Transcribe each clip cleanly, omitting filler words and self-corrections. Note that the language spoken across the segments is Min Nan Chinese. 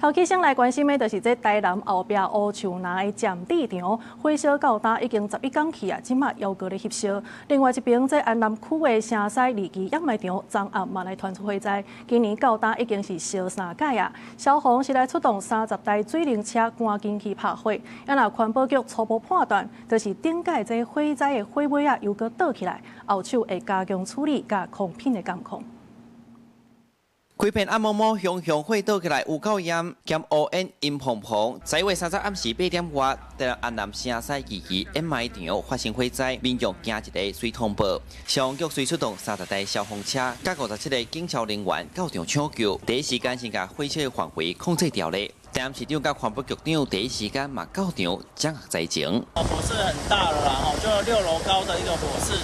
頭起先來關心的，就是這台南後壁烏樹林的占地場火燒到今已經11工去啊，這馬猶閣咧翕燒。另外一邊，這安南區的城西二期掩埋場，昨暗嘛來傳出火災，今年到今已經是燒三擺啊。消防是來出動30台水冷車，趕緊去拍火。啊，若環保局初步判斷，就是頂擺這火災的火尾仔又閣倒起來，後手會加強處理佮空品的監控。規片暗暛暛，熊熊火倒起來有夠炎，兼烏煙陰蓬蓬。11月30暗時8點外，台南安南城西二期掩埋場發生火災，民眾驚一个隨通報，消防局隨出動30台消防車，佮57個警消人員到場搶救，第一時間先共火燒範圍控制牢咧。台南市長佮環保局長第一時間嘛到場掌握災情。火勢很大了啦，吼，就6樓高的一個火勢。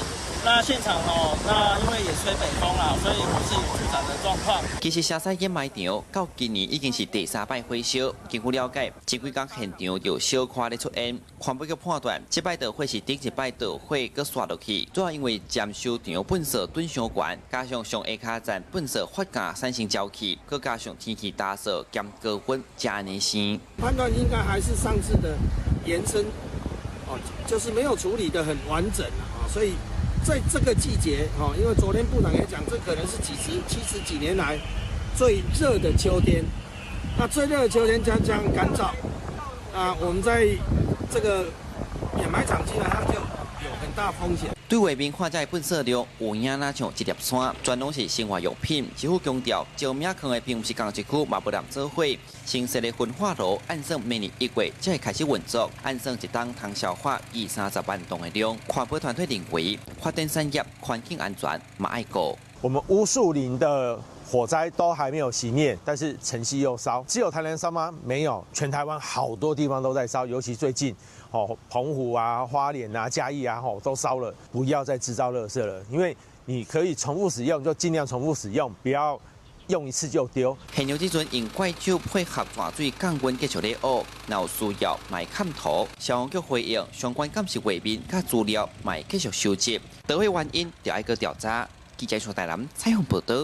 那現場哦，那因為也吹北風啦，所以火勢有助長的狀況。其實城西掩埋場到今年已經是第三擺火燒。根據了解，前幾工現場就小可咧出煙。環保局判斷，這擺著火是頂一擺著火閣紲落去，主要因為暫收場糞掃噸傷懸，加上上下跤站糞掃發酵產生焦氣，閣加上天氣乾燥兼高溫，才按呢生。判斷應該還是上次的延伸，哦，就是沒有處理得很完整啊，所以。在這個季節，哈，因為昨天部長也講，這可能是幾十、七十幾年來最熱的秋天。那最熱的秋天加上乾燥，啊，我們在這個掩埋場基本上就有很大風險。對外面看這糞掃量有影若像一粒山，全攏是生活用品。政府強調，石命坑的並毋是仝一區，嘛無人做伙。新設的焚化爐，按算明年1月才會開始運作，按算一冬通消化二三十萬噸的量。環保團體認為，發展產業環境安全嘛愛顧。我們烏樹林的火災都還沒有熄滅，但是城西又燒，只有台南燒嗎？沒有，全台灣好多地方都在燒，尤其最近，哦，澎湖啊、花蓮啊、嘉義啊，吼都燒了。不要再製造垃圾了，因為你可以重複使用，就盡量重複使用，不要用一次就丟。現場這陣用拐坵配合泉水降溫，繼續咧挖，若有需要嘛會崁塗。消防局回應相關監視畫面佮資料，嘛會繼續收集。著火原因就愛閣調查。記者台南採訪報道。